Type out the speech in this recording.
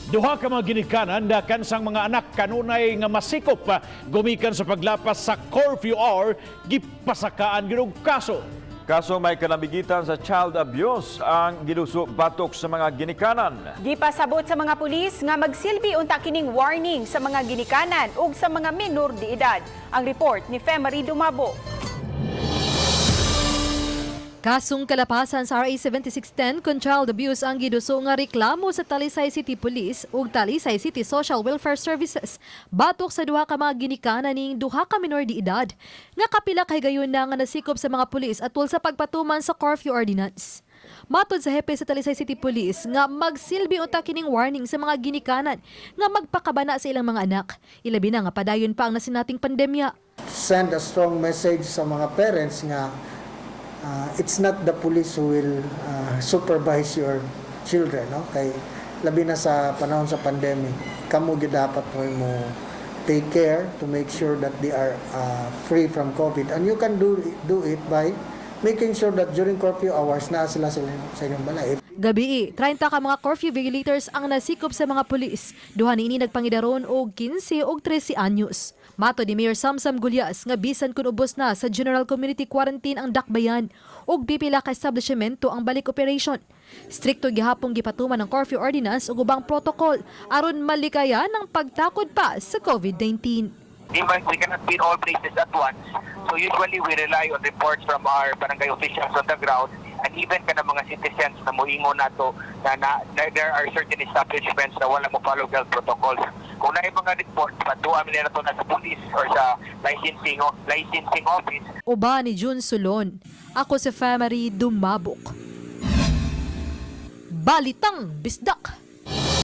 Duha ka mga ginikanan nakansang mga anak kanunay nga masikop gumikan sa paglapas sa curfew hour, gipasakaan gyud og kaso. Kaso may kanamigitan sa child abuse ang giduso batok sa mga ginikanan. Gipasabot sa mga pulis nga magsilbi unta kining warning sa mga ginikanan ug sa mga minor de edad. Ang report ni Femary Dumabo. Kasong kalapasan sa RA 7610 kon child abuse ang giduso nga reklamo sa Talisay City Police ug Talisay City Social Welfare Services batok sa duha ka mga ginikanan ning duha ka minor de edad nga kapila kay gayon na nga nasikop sa mga pulis atol sa pagpatuman sa curfew ordinance. Matod sa hepe sa Talisay City Police nga magsilbi unta kining warning sa mga ginikanan nga magpakabana sa ilang mga anak. Ilabi na nga padayon pa ang nasinating pandemya. Send a strong message sa mga parents nga it's not the police who will supervise your children, no? Kay labi na sa panahon sa pandemic, kamo gyud dapat mo take care to make sure that they are free from COVID, and you can do it by making sure that during curfew hours naa sila sa inyong balay. Gabii, 30 ka mga curfew violators ang nasikop sa mga pulis. Duha niini nagpangidaron og 15 og 13 anyos. Matod ni Mayor Samsam Gullas nga bisan kun ubos na sa General Community Quarantine ang dakbayan ug pipila ka establishmento ang balik operation. Strikto gihapong gipatuman ang curfew ordinance ug ubang protocol aron malikayan ang pagtakod pa sa COVID-19. Di man, we cannot be in all places at once. So usually we rely on reports from our barangay officials on the ground and even kana mga citizens na moingon nato na there are certain establishments na wala mo follow health protocols. Kung naay mga report, patuan nila nato na sa police or sa licensing office. Uban ni June Solon. Ako si Family Dumabok. Balitang Bisdak.